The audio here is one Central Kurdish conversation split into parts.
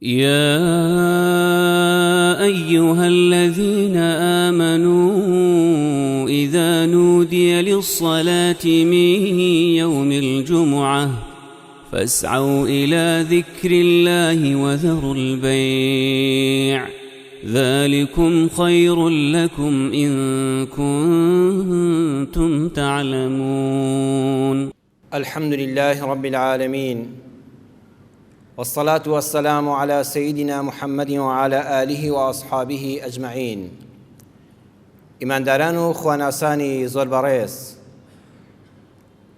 يا أيها الذين آمنوا إذا نودي للصلاة من يوم الجمعة فاسعوا إلى ذكر الله وذروا البيع ذلكم خير لكم إن كنتم تعلمون. الحمد لله رب العالمین والصلاة والسلام علی سیدنا محمد وعلی آله وأصحابه اجمعین ئیمانداران و خواناسانی زۆر بەڕێز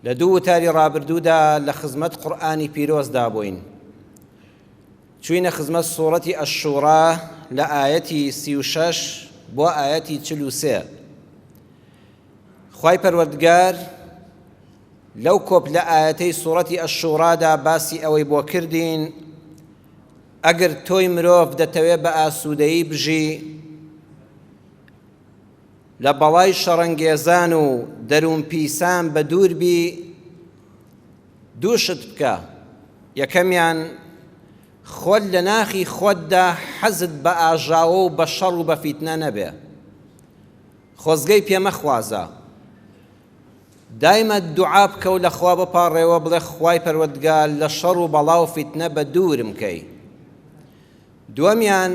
لە دوو وتاری ڕابردوودا لە خزمەت قورئانی پیرۆزدا بووین چوینە خزمەت سوڕەتی الشورا لە ئایەتی 36 بۆ ئایەتی 43 خوای پەروەردگار لەو کۆپلە ئایەتەی سوڕەتی الشورادا باسی ئەوەی بۆ کردین ئەگەر تۆی مرۆڤ دەتەوێ بە ئاسوودەیی بژی لە بەڵای شەڕەنگێزان و دەروون پیسان بە دوور بی دوو شت بکە یەکەمیان خۆت لە ناخی خۆتدا حەزت بە ئاژاوە و بە شەڕ و بە فیتنە نەبێ خۆزگەی پێ مەخوازە دایمە دوعا بکە و لە خوا بپاڕێوە بڵێ خوای پەروەردگار لە شەڕ و بەڵا و فیتنە بە دوورم کەی. دووەمیان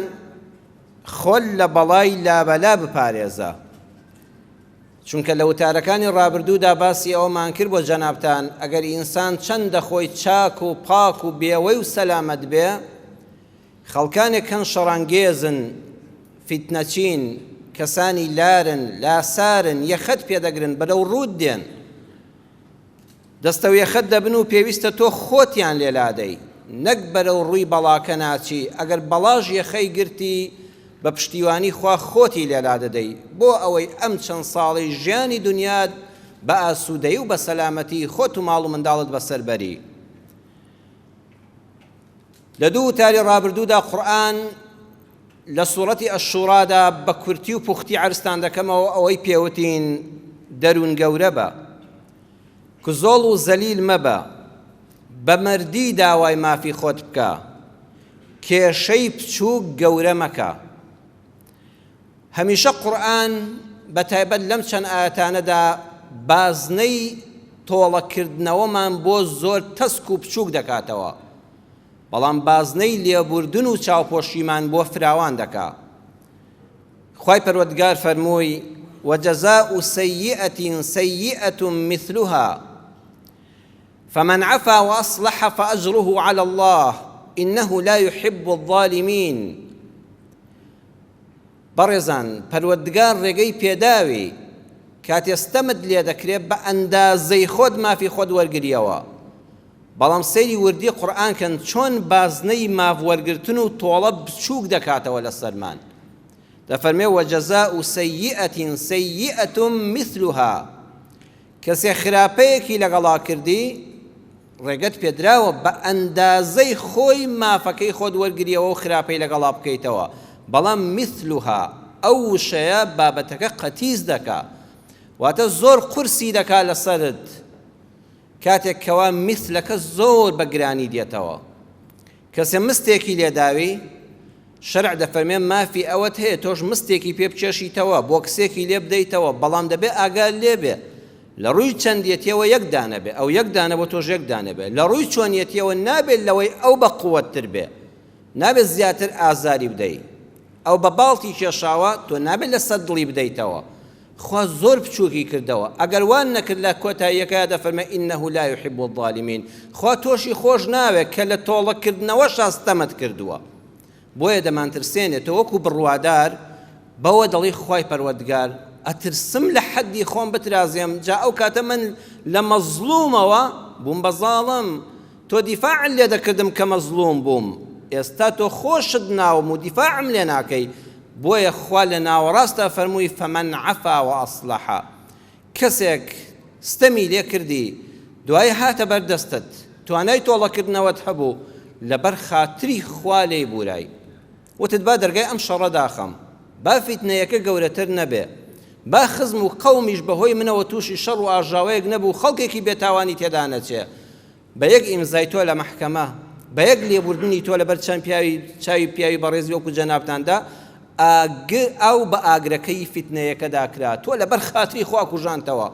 خۆت لە بەڵای لابەلا بپارێزە. چونکە لە وتارەکانی ڕابردوودا باسی ئەوەمان کرد بۆ جەنابتان ئەگەر ئینسان چەندە خۆی چاک و پاک و بێوەی و سەلامەت بێ خەڵکانێک هەن شەڕانگێزن، فیتنەچین، کەسانی لارن، لاسارن، یەخەت پێدەگرن، بەرەو ڕووت دێن. دەستەویەخەت دەبن و پێویستە تۆ خۆتیان لێ لادەی، نەک بەرەو ڕووی بەڵاکە ناچی، ئەگەر بەڵاش یەخەی گرتی بە پشتیوانی خوا خۆتی لێ لادەدەی، بۆ ئەوەی ئەم چەند ساڵەی ژیانی دونیات بە ئاسوودەیی و بە سەلامەتی خۆت و ماڵ و منداڵت بەسەر بەری. لە دوو وتاری ڕابردوودا قورئان لە سوڕەتی الشورادا بە کورتی و پوختی عەرزتان دەکەمەوە ئەوەی پێوتین دەروون گەورە بە کزۆڵ و زەلیل مەبە بە مەردی داوای مافی خۆت بکە کێشەی بچووک گەورە مەکە هەمیشە قورئان بە تایبەت لەم چەند ئایەتانەدا بازنەی تۆڵەکردنەوەمان بۆ زۆر تەسک و بچووک دەکاتەوە، بەڵام بازنەی لێبوردن و چاوپۆشیمان بۆ فراوان دەکا. خوای پەروەردگار فەرمووی، وجزاء سیئة سیئة مثلها فمن عفا وأصلح فأجره علی الله انه لا يحب الظالمین. بەڕێزان پەروەردگار ڕێگەی پێداوی کاتێ ستەمت لێ دەکرێ بە ئەندازەی خۆت مافی خۆت وەرگریەوە بەڵام سەیری وردی قورئان کەن چۆن بازنەی ماف وەرگرتن و تۆڵە بچووک دەکاتەوە لەسەرمان دەفەرمێ وجزاء سیئة سیئة مثلها کەسێ خراپەیەکی لەگەڵا کردی ڕێگەت پێدراوە بە ئەندازەی خۆی مافەکەی خۆت وەرگریەوە و خراپەی لەگەڵا بکەیتەوە، بەڵام مثلها ئەو وشەیە بابەتەکە قەتیس دەکا واتە زۆر قورسی دەکا لەسەرت کاتێک کەوا مثلەکە زۆر بە گرانی دێتەوە. کەسێ مستێکی لێداوی، شەرع دەفەرمێ مافی ئەوەت هەیە تۆش مستێکی پێ بکێشیتەوە، بۆکسێکی لێ بدەیتەوە، بەڵام دەبێ ئاگات لێ بێ لە ڕووی چەندێتیەوە یەک دانە بێ، ئەو یەک دانە بۆ تۆش یەک دانە بێ، لە ڕووی چۆنیەتیەوە نابێ لەوەی ئەو بە قوەتتر بێ، نابێ زیاتر ئازاری بدەی، ئەو بە باڵتی کێشاوە تۆ نابێ لەسەر دڵی بدەیتەوە، خوا زۆر بچوکی کردەوە ئەگەر وان نەکرد لە کۆتاییەکەیا دەفەرمێ انه لا یحب الظالمین خوا تۆشی خۆش ناوێ کە لە تۆڵە کردنەوەشا ستەمت کردووە بۆیە دەمانترسێنێ تۆ وەکو بڕوادار بەوە دەڵی خوای پەروەردگار ئەترسم لە حەدی خۆم بترازێم جا ئەو کاتە من لە مەزڵومەوە بووم بە زاڵم تۆ دیفاعت لێ دەکردم کە مەزڵوم بووم ئێستا تۆ خۆشت ناوم و دیفاعم لێ ناکەی بۆیە خوا لە ناوەڕاستا فەرمووی فمن عفا وأصلح کەسێک ستەمی لێ کردی دوایی هاتە بەر دەستت توانای تۆڵەکردنەوەت هەبوو لەبەر خاتری خوا لێی بورای وتت با دەرگای ئەم شەڕە داخەم با فیتنەیەکە گەورەتر نەبێ با خزم و قەومیش بەهۆی منەوە تووشی شەڕ و ئاژاوەیەک نەبوو خەڵکێکی بێتاوانی تێدا نەچێ بە یەک ئیمزای تۆ لە مەحکەمە. بە یەک لێبوردنی تۆ لەبەر چەند پیاوی چاوی پیاوی بەڕێزی وەکو جەنابتاندا ئاگ ئاو بە ئاگرەکەی فیتنەیەکەدا کرا تۆ لەبەر خاتری خوا کوژانتەوە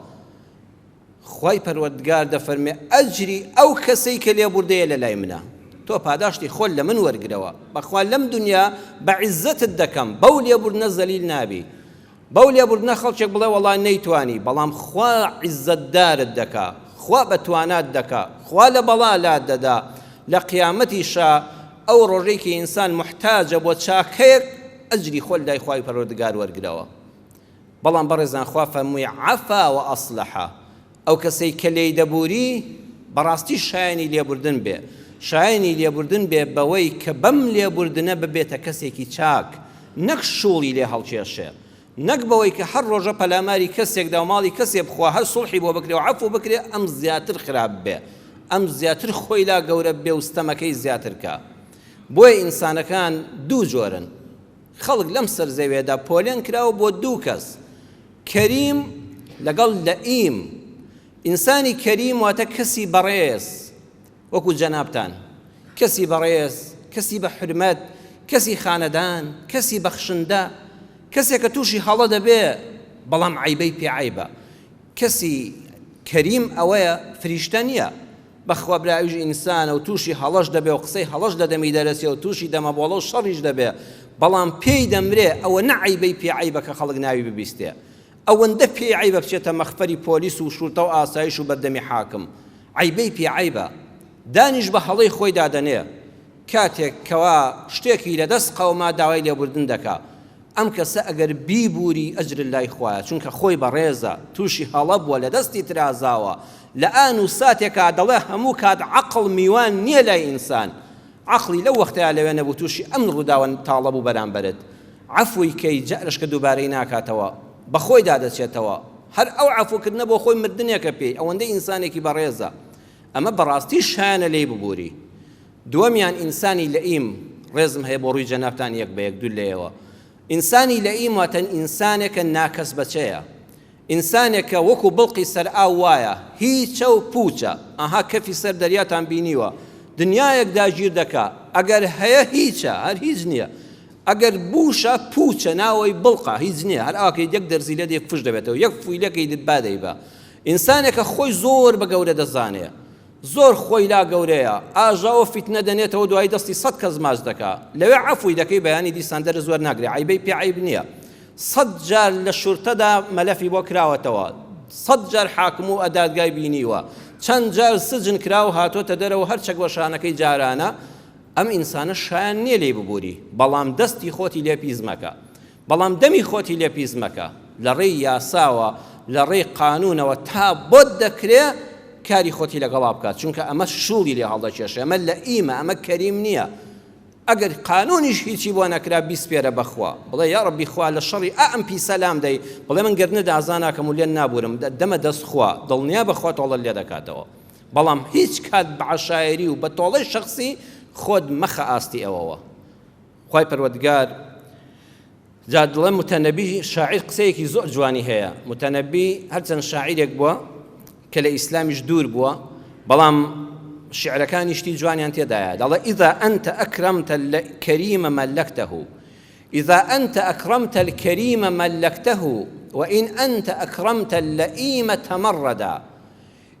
خوای پەروەردگار دەفەرمێ ئەجری ئەو کەسەی کە لێبوردەیە لە لای منە تۆ پاداشتی خۆت لە من وەرگرەوە بەخوا لەم دنیا بە عیزەتت دەکەم بەو لێبوردنە زەلیل نابی بەو لێبوردنە خەڵکێک بڵێ وەڵا نەیتوانی بەڵام خوا عیزەتدارت دەکا خوا بە توانات دەکا خوا لە بەڵا لات دەدا لە قیامەتیشا ئەو ڕۆژەی کە ئینسان موحتاجە بۆ چاکەیەک ئەجری خۆت لای خوای پەروەردگار وەرگرەوە بەڵام بەڕێزان خوا فەرمووی عفا وأصلح ئەو کەسەی کە لێی دەبووری بەڕاستی شایەنی لێبوردن بێ، شایەنی لێبوردن بێ بەوەی کە بەم لێبوردنە ببێتە کەسێکی چاک، نەک شووڵی لێ هەڵکێشێ، نەک بەوەی کە هەر ڕۆژە پەلاماری کەسێک دا و ماڵی کەسێ بخوا هەر سوڵحی بۆ بکرێ و عەفو بکرێ ئەم زیاتر خراپ بێ، ئەم زیاتر خۆی لا گەورە بێ و ستەمەکەی زیاتر کا. بۆیە ئینسانەکان دوو جۆرن. خەڵک لەم سەر زەوێدا پۆلێن کراوە بۆ دوو کەس، کەریم لەگەڵ لەئیم، ئینسانی کەریم واتە کەسی بەڕێز وەکو جەنابتان، کەسی بەڕێز، کەسی بە حورمەت، کەسی خانەدان، کەسی بەخشندە، کەسێکە تووشی هەڵە دەبێ بەڵام عەیبەی پێ عەیبە. کەسی کەریم ئەوەیە فریشتە نییە، بەخوا برا ئەویش ئینسانە و تووشی هەڵەش دەبێ و قسەی هەڵەش لە دەمی دەرەچێ و تووشی دەمەبۆڵە و شەڕیش دەبێ بەڵام پێی دەمرێ ئەوە نە عەیبەی پێ عەیبە کە خەڵک ناوی ببیستێ ئەوەندە پێی عەیبە بچێتە مەخفەری پۆلیس و شورتە و ئاسایش و بەردەمی حاکم عەیبەی پێ عەیبە دانیش بە هەڵەی خۆی دادەنێ کاتێک کەوا شتێکی لەدەست قەوما داوای لێبوردن دەکا ئەم کەسە ئەگەر بیبوری ئەجرت لای خوایە چونکە خۆی بەڕێزە توشی هەڵە بووە لە دەستی ترازاوە لە ئان و ساتێکا دەڵێ هەموو کات عەقڵ میوان نیە لای ئینسان عەقڵی لەو وەختەیا لەوێ نەبوو توشی ئەم ڕووداوە تاڵە بوو بەرامبەرت عەفوی کەی جارش کە دووبارەی ناکاتەوە بەخۆیدا دەچێتەوە هەر ئەو عەفوکردنە بۆ خۆی مردنێکە پێی ئەوەندەی ئینسانێکی بەڕێزە ئەمە بەڕاستی شایەنە لێی ببوری. دووەمیان ئینسانی لەئیم، ڕێزم هەیە بۆ ڕووی جەنابتان یەک بە یەک دوور لە ئێوە. ئینسانی لەئیم واتە ئینسانێکە ناکەسبەچەیە. ئینسانێکە وەکو بڵقی سەر ئاو وایە، هیچە و پووچە. ئەها کەفی سەر دەریاتان بینیوە، دنیایەک داگیر دەکا، ئەگەر هەیە هیچە، هەر هیچ نییە. ئەگەر بووشە پووچە، ناوەی بڵقە، هیچ نییە، هەر ئاوا کە یەک دەرزی لێ دێ فش دەبێتەوە، یەک فووی لێ کەی با دەیبا. ئینسانێکە خۆی زۆر بە گەورە دەزانێ زۆر خۆی لا گەورەیە ئاژاوە فیتنە دەنێتەوە دوایی دەستی سەد کەس ماچ دەکا لەوێ عەفوی دەکەی بەیانی دیسان دەرس وەرناگرێ عەیبەی پێ عەیب نییە سەد جار لە شورتەدا مەلەفی بۆ کراوەتەوە سەد جار حاکم و ئەدادگای بینیوە چەند جار سجن کرا و هاتۆتە دەرەوە هەر چەک وەشانەکەی جارانە ئەم ئینسانە شایان نییە لێی ببوری بەڵام دەستی خۆتی لێ پیس مەکە بەڵام دەمی خۆتی لێ پیس مەکە لە ڕێی یاساوە لە ڕێی قانونەوە تا بۆت دەکرێ کاری خۆتی لەگەڵا بکە چونکە ئەمە شوڵی لێ هەڵدەکێشێ ئەمە لە ئیمە ئەمە کەریم نییە ئەگەر قانونیش هیچی بۆ نەکرا بیسپێرە بەخوا بڵێ یا ڕەبی خوا لە شەڕی ئا ئەم پیسە لام دەی بڵێ من گەردنت ئازا ناکەم و لێت نابورم دەمە دەست خوا دڵنیا بەخوا تۆڵەت لێ دەکاتەوە بەڵام هیچ کات بە عەشایەری و بە تۆڵەی شەخسی خۆت مەخە ئاستی ئەوەوە خوای پەروەردگار جا دڵێ متەنەبی شاعیر قسەیەکی زۆر جوانی هەیە متەنەبی هەرچەند شاعیرێک بووە کە لە ئیسلامیش دوور بووە بەڵام شعرەکانی شتی جوانیان تێدایە دەڵێ إذا أنت أكرمت الكريم ملكته إذا أنت أكرمت الكريم ملكته وإن أنت أكرمت اللئيم تمردا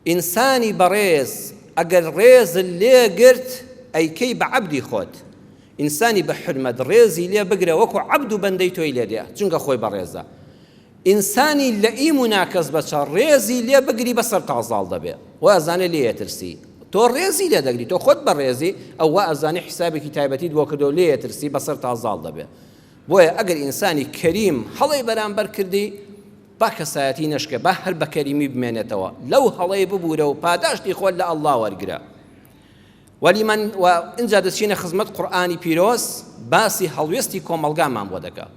ئینسانی بەڕێز ئەگەر ڕێزت لێ گرت ئەیکەی بە عەبدی خۆت، ئینسانی بە حورمەت ڕێزی لێ بگرە وەکو عەبد و بەندەی تۆی لێ دێ چونکە خۆی بەڕێزە. ئینسانی لەئیم و ناکەس بەچە ڕێزی لێ بگری بەسەر تا زاڵ دەبێ وا ئەزانێ لێ ئەترسی تۆ ڕێزی لێ دەگری تۆ خۆت بەڕێزی ئەو وا ئەزانێ حیسابێکی تایبەتیت بۆ کردەوە لێ ئەترسی بەسەر تا زاڵ دەبێ بۆیە ئەگەر ئینسانی کەریم هەڵەی بەرامبەر کردی با کەسایەتی نەشکێ با هەر بە کەریمی بمێنێتەوە لەو هەڵەی ببورە و پاداشتی خۆت لە ئەڵڵا وەرگرە وەلیمەن و ئینجا دەچینە خزمەت قورئانی پیرۆز باسی هەڵوێستی کۆمەڵگامان بۆ دەکا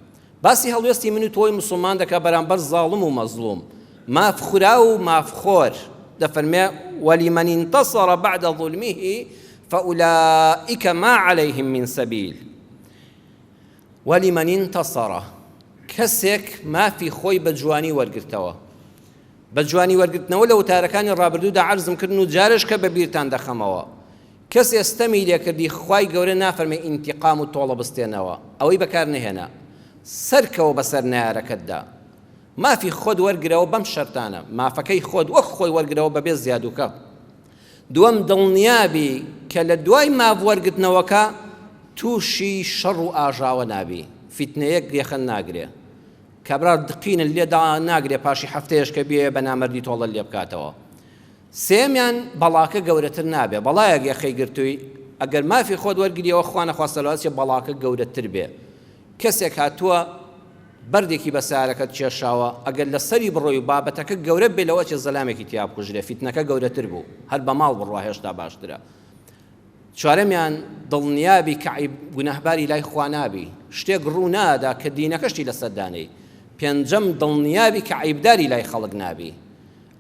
باسی هەڵوێستی من و تۆی مسلمان دەکا بەرامبەر زاڵم و مەزڵوم ماف خوراو و ماف خۆر دەفەرمێ ولمن انتصر بعد ظلمه فأولئك ما عليهم من سبيل ولمن انتصر، کەسێک مافی خۆی بە جوانی وەرگرتەوە. بە جوانی وەرگرتنەوە لە وتارەکانی ڕابردوودا عەرزم کردن و جارێش کە بە بیرتان دەخەمەوە. کەسێ ستەمی لێکردی خوای گەورە نافەرمێ ئینتیقام و تۆڵە بستێنەوە ئەوەی بەکار نەهێنا سەرکەوە بەسەر نەیارەکەتدا مافی خۆت وەرگرەوە بەم شەرتانە مافەکەی خۆت وەک خۆی وەرگرەوە بەبێ زیاد و کەم دووەم دڵنیابی کە لە دوای ماف وەرگرتنەوەکە تووشی شەڕ و ئاژاوە نابی فیتنەیەک یەخەت ناگرێ کابرا دقینت لێ ناگرێ پاشی هەفتەیەش کە بێ بە نامەردی تۆڵەت لێ بکاتەوە سێیەمیان بەڵاکە گەورەتر نابێ، بەڵایەک یەخەی گرتووی ئەگەر مافی خۆت وەرگریەوە خوا نەخواستە لەوەچێ بەڵاکە گەورەتر بێ، کەسێک هاتووە بەردێکی بە سەیارەکەت کێشاوە ئەگەر لەسەری بڕۆی و بابەتەکە گەورە بێ لەوەچێ زەلامێکی تیا بکوژرێ فیتنەکە گەورەتر بوو هەر بە ماڵ بڕوا هێشتا باشترە. چوارەمیان دڵنیابی کە عەیب گوناهباری لای خوا نابی شتێک ڕوو نادا کە دینەکەشتی لەسەر دانێی. پێنجەم دڵنیابی کە عەیبداری لای خەڵک نابی.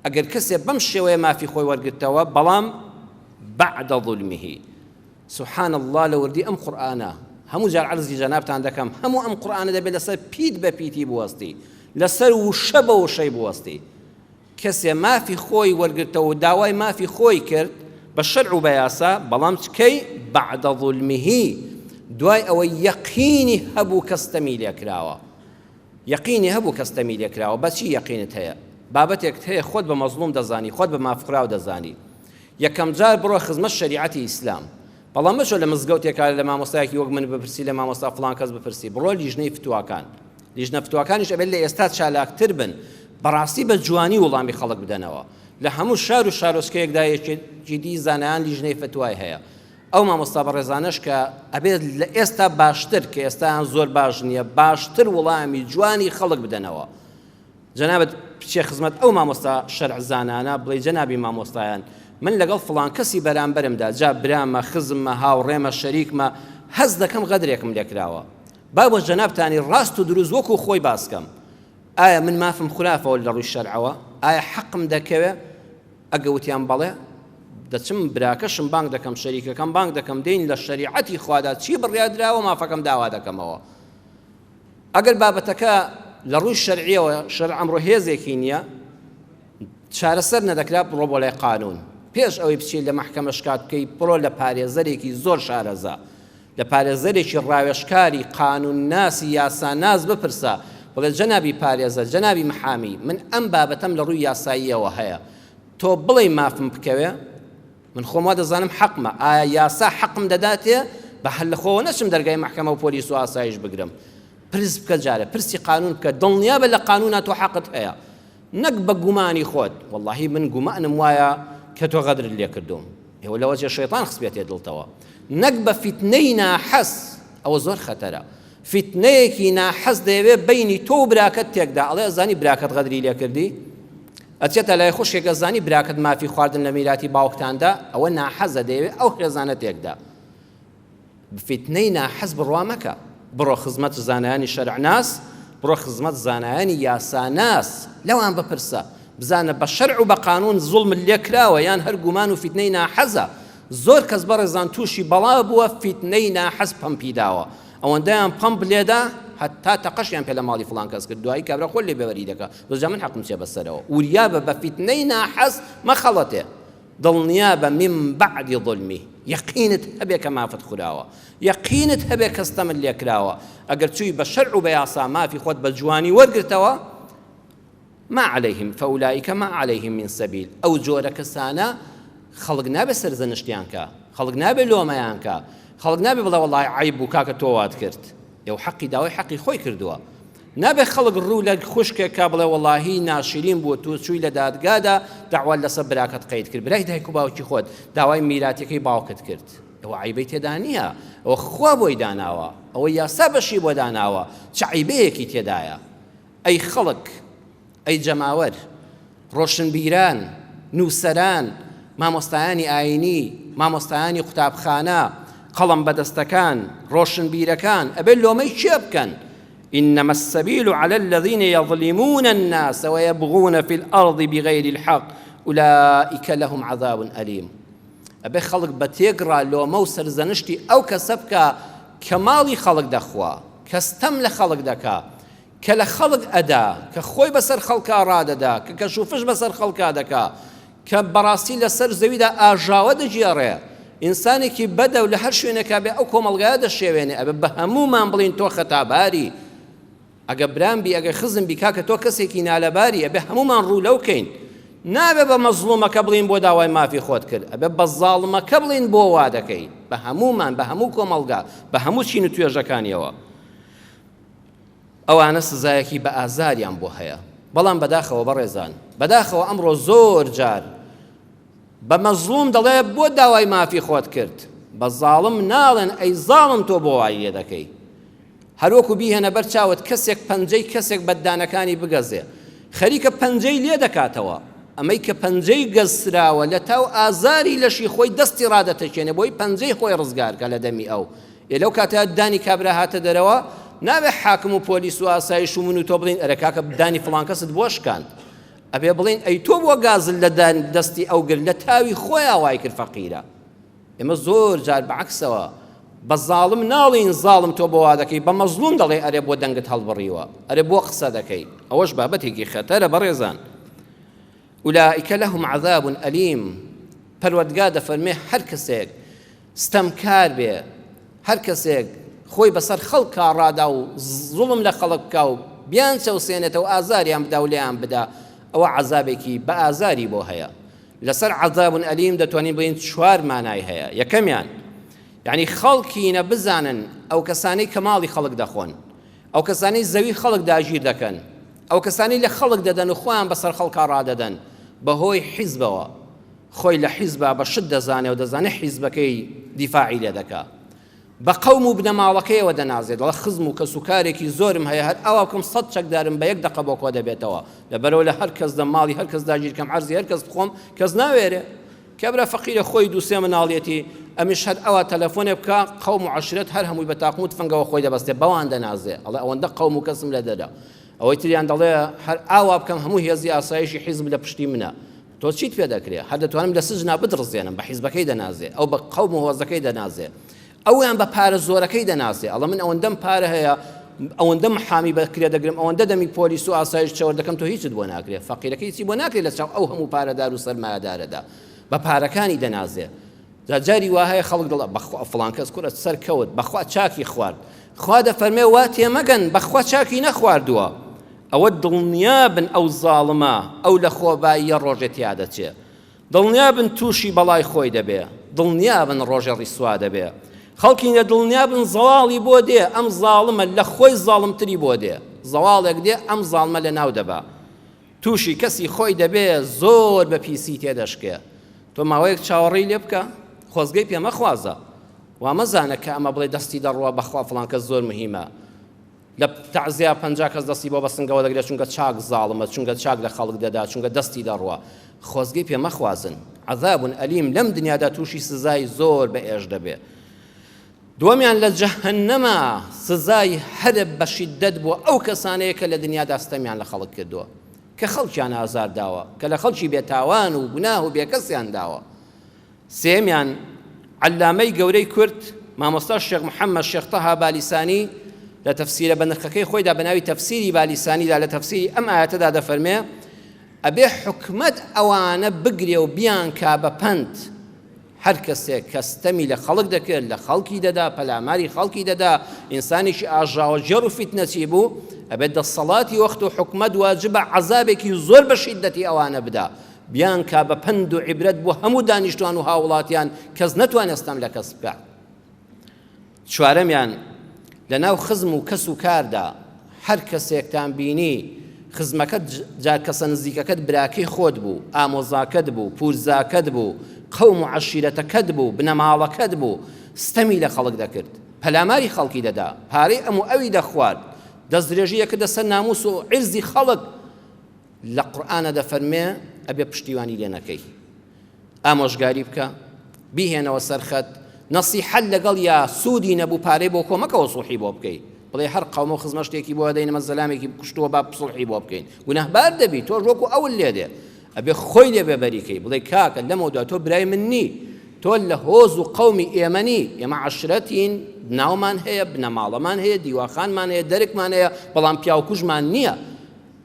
ئەگەر کەسێ بەم شێوەیە مافی خۆی وەرگرتەوە بەڵام بعد ظلمه سبحان اللە لە وردی ئەم قورئانە هەموو جار عەرزی جەنابتان دەکەم هەموو ئەم قورئانە دەبێت لەسەر پیت بە پیتی بوەستی لەسەر وشە بە وشەی بوەستی کەسێ مافی خۆی وەرگرتەوە و داوای مافی خۆی کرد بە شەرع و بە یاسا بەڵام چکەی بعد ظلمه دوای ئەوەی یەقینی هەبوو کە ستەمی لێکراوە یەقینی هەبوو کە ستەمی لێکراوە بەچی یەقینت هەیە؟ بابەتێکت هەیە خۆت بە مەزڵوم دەزانی خۆت بە مافخوراو دەزانی یەکەم جار بڕۆ خزمەت شەریعەتی ئیسلام بەڵام مەچۆ لە مزگەوتێکا لە مامۆستایەکی وەک من بپرسی لە مامۆستا فڵان کەس بپرسی بڕۆ لیژنەی فتواکان لیژنە فتواکانیش ئەبێت لە ئێستا چالاکتر بن بەڕاستی بە جوانی وڵامی خەڵک بدەنەوە لە هەموو شار و شارۆچکەیەکدا یەکێتی دی زانایان لیژنەی فتوای هەیە ئەو مامۆستا بەڕێزانەش کە ئەبێت لە ئێستا باشتر کە ئێستایان زۆر باش نییە باشتر وڵامی جوانی خەڵک بدەنەوە جەنابت بچێ خزمەت ئەو مامۆستا شەرع زانانە بڵێ جەنابی مامۆستایان من لەگەڵ فڵان کەسی بەرامبەرمدا جا برامە خزممە هاوڕێمە شەریکمە هەست دەکەم غەدرێکم لێکراوە با بۆ جەنابتانی ڕاست و دروست وەکو خۆی باسکەم ئایا من مافم خرافەوە لە ڕووی شەرعەوە ئایا حەقم دەکەوێ ئەگە وتیان بەڵێ، دەچم براکەشم بانگ دەکەم، شەریکەکەم بانگ دەکەم، دێین لە شەریعەتی خوادا چی بڕیار دراوە مافەکەم داوا دەکەمەوە. ئەگەر بابەتەکە لە ڕووی شەرعیەوە شەرع ئەمڕۆ هێزێکی نییە، چارەسەر نەدەکرا بڕۆ بۆ لای قانون. پێش ئەوەی بچیت لە مەحکەمە شکات بکەی بڕۆ لە پارێزەرێکی زۆر شارەزا لە پارێزەرێکی ڕاوێژکاری قانونناسی یاساناس بپرسە بڵێ جەنابی پارێزەر جەنابی محامی من ئەم بابەتەم لە ڕووی یاساییەوە هەیە تۆ بڵێی مافم بکەوێ من خۆم وا دەزانم حەقمە ئایا یاسا حەقم دەداتێ بە هەر لە خۆوە نەچم دەرگای مەحکەمە و پۆلیس و ئاسایش بگرم پرس بکە جارێ پرسی قانون بکە دڵنیابە لە قانونا تۆ حەقت هەیە نەک بە گومانی خۆت وەڵاهی من گومانم وایە کە تۆ غەدرت لێ کردووم ئێوە لەوەچێ شەیتان خستبێتێ دڵتەوە نەک بە فیتنەی ناحەز ئەوە زۆر خەتەرە فیتنەیەکی ناحەز دەیەوێ بینی تۆ و براکەت تێکدا ئەڵێ ئەزانی براکەت غەدری لێ کردی ئەچێتە لای خوشکێک ئەزانی براکەت مافی خواردن لە میراتی باوکتاندا ئەوە ناحەزە دەیەوێ ئەو خێزانە تێکدا فیتنەی ناحەز بڕوا مەکە، بڕۆ خزمەت زانایانی شەرعناس، بڕۆ خزمەت زانایانی یاساناس، لەوان بپرسە، بزانە بە شەرع و بە قانوون زوڵمت لێ کراوە یان هەر گومان و فیتنەی ناحەزە، زۆر کەس بەڕێزان تووشی بەڵا بووە فیتنەی ناحەز پەمپی داوە، ئەوەندەیان پەمپ لێدا هەتا تەقەشیان پێ لە ماڵی فڵان کەس کرد، دوایی کابرا خۆی لێ بێبەری دەکا، بەس جا من حەقم چیە بەسەرەوە، وریابە بە فیتنەی ناحەز مەخەڵەتێ. دڵنیابە من بعد ظلمه یەقینت هەبێ کە مافت خوراوە یەقینت هەبێ کە ستەمت لێکراوە ئەگەر چووی بە شەرع و بە یاسا مافی خۆت بە جوانی وەرگرتەوە ما عليهم فأولئك ما عليهم من سبيل ئەو جۆرە کەسانە خەڵک نابێ سەرزەنشتیان کە خەڵک نابێ لۆمەیان کە خەڵک نابێ بڵێ وەڵای عەیب بوو کاکە تۆ وات کرد ئێوە حەقی داوای حەقی خۆی کردووە نابێ خەڵک ڕوو لە خوشکێک کا بڵێ وەڵاهی ناشرین بووە تۆ چووی لە دادگادا داوات لەسەر براکەت قەید کرد برای دایک و باوکی خۆت داوای میراتەکەی باوکت کرد ئەوە عیبەی تێدا نییە ئەوە خوا بۆی داناوە ئەوە یاسا بەشی بۆ داناوە چ عیبەیەکی تێدایە ئەی خەڵک ئەی جەماوەر، ڕۆشنبیران، نووسەران، مامۆستایانی ئایینی، مامۆستایانی قوتابخانە، قەڵەم بەدەستەکان، ڕۆشنبیرەکان، ئەبێ لۆمەی کێ بکەن؟ انما السبیل علی الذین یظلمون الناس ویبغون فی الارض بغیر الحق اولئک لهم عذاب الیم. ئەبێ خەڵک بە تێکڕا لۆمە و سەرزەنشتی ئەو کەسە بکا کە ماڵی خەڵک دەخوا، کە ستەم لە خەڵک دەکا، کە لە خەڵک ئەدا، کە خۆی بەسەر خەڵکا ڕادەدا، کە کەش و فش بەسەر خەڵکا دەکا، کە بەڕاستی لەسەر زەویدا ئاژاوە دەگێڕێ. ئینسانێکی بەدە و لە هەر شوێنێکا بێ ئەو کۆمەڵگایە دەشێوێنێ، ئەبێ بە هەموومان بڵێین تۆ خەتاباری، ئەگە برام بی ئەگە خزم بی کاکە تۆ کەسێکی نالەباری، ئەبێ هەموومان ڕوو لەو کەین. نابێ بە مەزڵومەکە بڵێین بۆ داوای مافی خۆت کرد، ئەبێ بە زاڵمەکە بڵێین بۆ وا دەکەی، بە هەموومان، بە هەموو کۆمەڵگا، بە هەموو چین و توێژەکانیەوە. ئەوانە سزایەکی بە ئازاریان بۆ هەیە. بەڵام بەداخەوە بەڕێزان، بەداخەوە ئەمڕۆ زۆر جار بە مەزڵوم دەڵێ بۆ داوای مافی خۆت کرد، بە زاڵم ناڵێن ئەی زاڵم تۆ بۆ وای لێ دەکەی. هەروەکو بیهێنە بەر چاوت کەسێک پەنجەی کەسێک بە ددانەکانی بگەزێ، خەریکە پەنجەی لێ دەکاتەوە، ئەمەی کە پەنجەی گەزراوە لە تاو ئازاری لەشی خۆی دەستی ڕادەتەکێنێ بۆی پەنجەی خۆی ڕزگار کا لە دەمی ئەو، ئێ لەو کاتە دانی کابرا هاتە دەرەوە، نابێ حاکم و پۆلیس و ئاسایش و من و تۆ بڵێین ئەرێ کاکە دانی فڵان کەست بۆ شکاند؟ ئەبێ بڵێین ئەی تۆ بۆ گازت لە دەستی ئەو گرت لە تاوی خۆیا وای کرد فەقیرە. ئێمە زۆر جار بە عەکسەوە بە زاڵم ناڵێین زاڵم تۆ بۆ وا دەکەی، بە مەزڵوم دەڵێ ئەرێ بۆ دەنگت هەڵبڕیوە، ئەرێ بۆ قسە دەکەی، ئەوەش بابەتێکی خەتەرە بەڕێزان. اولئک لهم عذاب الیم، پەروەردگار دەفەرمێ هەر کەسێک ستەمکار بێ، هەر کەسێک خۆی بەسەر خەڵکا ڕادا و زوڵم لە خەڵک بکا و بیانچەوسێنێتەوە ئازاریان بدا و لێیان بدا، ئەوە عەزابێکی بە ئازاری بۆ هەیە. لەسەر عذاب الیم دەتوانین بڵێین چوار مانای هەیە. یەکەمیان، یعنی خەڵکینە بزانن ئەو کەسانەی کە ماڵی خەڵک دەخۆن، ئەو کەسانەی زەوی خەڵک داگیر دەکەن، ئەو کەسانەی لە خەڵک دەدەن و خۆیان بەسەر خەڵکا ڕادەدەن بەهۆی حیزبەوە، خۆی لە حیزبا بە شت دەزانێ و دەزانێ حیزبەکەی دیفاعی لێ دەکا. بە قەوم و بنەماڵەکەیەوە دەنازێ، دەڵێ خزم و کەسوکارێکی زۆرم هەیە هەر ئاوا بکەم سەت چەکدارم بە یەک دەقە بۆ کۆ دەبێتەوە، لەبەرئەوە لە هەر کەس دەم، ماڵی هەر کەس داگیر کەم، عەرزی هەر کەس بخۆم، کەس ناوێرێ. کابرا فەقیرە خۆی دوو سێ مناڵیەتی، ئەمیش هەر ئەوا تەلەفۆنێ بکا، قەوم و عەشرەت هەر هەمووی بە تاقم و تفەنگەوە خۆی دەبەستێ، بەوان دەنازێ، ئەڵێ ئەوەندە قەوم و کەسم لە دەرە. ئەوەی تریان دەڵێ هەر ئاوا بکەم هەموو هێزی ئاسایشی حیزب لە پشتی منە. تۆ چیت پێ دەکرێ؟ هەر دەتوانم لە سجنا بدڕزێنم، بە حیزبەکەی دەنازێ، ئەو بە قەوم و هۆزەکەی دەنازێ، ئەویان بە پارە زۆرەکەی دەناسێ، ئەڵێ من ئەوەندەم پارە هەیە، ئەوەندە محامی بە کرێ دەگرم، ئەوەندە دەمی پۆلیس و ئاسایش چەور دەکەم، تۆ هیچت بۆ ناکرێ. فەقیرەکە هیچی بۆ ناکرێ لە چاو ئەو هەموو پارەدار و سەرمایەدارەدا. بە پارەکانی دەنازێ. جا جاری وا هەیە خەڵک دەڵێ بەخوا فڵان کەس کورە سەرکەوت، بەخوا چاکی خوارد. خوا دەفەرمێ وا تێمەگەن، بەخوا چاکی نەخواردووە. ئەوە دڵنیابن ئەو زاڵمە، ئەو لەخۆباییە ڕۆژێ تیا دەچێ. دڵنیابن تووشی بەڵای خۆی دەبێ، دڵنیابن ڕۆژێ ڕیسوا دەبێ. خەڵکینە دڵنیابن زەواڵی بۆ دێ، ئەم زاڵمە لە خۆی زاڵمتری بۆ دێ. زەواڵێک دێ ئەم زاڵمە لە ناو دەبا. تووشی کەسی خۆی دەبێ زۆر بە پیسی تێدەشکێ. تۆ ماوەیەک چاوەڕێی لێ بکە، خۆزگەی پێ مەخوازە. وا مەزانە کە ئەمە بڵێ دەستی دەڕوا بەخوا فڵان کەس زۆر مهیمە. لە تەعزیە 50 کەس دەستی بۆ بە سنگەوە دەگرێت چونکە چاک زاڵمە چونکە چاک لە خەڵک دەدا چونکە دەستی دەڕوا خۆزگەی پێ مەخوازن عذاب ئەلیم لەم دنیادا تووشی سزای زۆر بە ئێش دەبێ دووەمیان لە جەهەنەما سزای هەرە بە شیدەت بۆ ئەو کەسانەیە کە لە دنیادا ستەمیان لە خەڵک کردووە کە خەڵکیان ئازار داوە کە لە خەڵکی بێتاوان و گوناه و بێکەسیان داوە سێیەمیان، عەللامەی گەورەی کورد، مامۆستا شێخ محەممەد شێخ تەها بالیسانی لە تەفسیرە بەنرخەکەی خۆیدا بە ناوی تەفسیری بالیسانیدا لە تەفسیری ئەم ئایەتەدا دەفەرمێ، ئەبێ حکومەت ئەوانە بگرێ و بیانکا بە پەند، هەر کەسێک کە ستەمی لە خەڵک دەکرد، لە خەڵکی دەدا، پەلاماری خەڵکی دەدا، ئینسانێکی ئاژاوەگێڕ و فیتنەچی بوو، ئەبێ دەسەڵاتی وەخت و حکومەت واجبە عەزابێکی زۆر بە شیددەتی ئەوانە بدا. بیانکا بە پەند و عیبرەت بۆ هەموو دانیشتوان و هاووڵاتیان کەس نەتوانێت ستەم لە کەس بکات. چوارەمیان، لەناو خزم و کەس و کاردا هەر کەسێکتان بینی خزمەکەت جا کەسە نزیکەکەت براکەی خۆت بوو، ئامۆزاکەت بوو، پورزاکەت بوو، قەوم و عەشیرەتەکەت بوو، بنەماڵەکەت بوو، ستەمی لە خەڵک دەکرد، پەلاماری خەڵکی دەدا، پارەی ئەم و ئەوی دەخوارد، دەستدرێژی دەکردە سەر ناموس و عیرزی خەڵک، لە قورئانا دەفەرمێ ئەبێ پشتیوانی لێ نەکەی ئامۆژگاری بکە بیهێنەوە سەر خەت نەسیحەت لەگەڵ یا سوودی نەبوو پارەی بۆ کۆمەکەوە سوڵحی بۆ بکەی بڵێ هەر قەومە و خزمە شتێکی بۆ دەینەمە زەلامێکی بکوشتووە با سوڵحی بۆ بکەین گوناهبار دەبی تۆش وەکو ئەول لێ دێ ئەبێ خۆی لێ بێبەریکەی بڵێ کاکە لەمەودا تۆ برای من نی تۆ لە هۆز و قەومی ئێمە نی ئێمە عەشرەتین ناومان هەیە بنەماڵەمان هەیە دیواخانمان هەیە دەرکمان هەیە بەڵام پیاوکوژمان نییە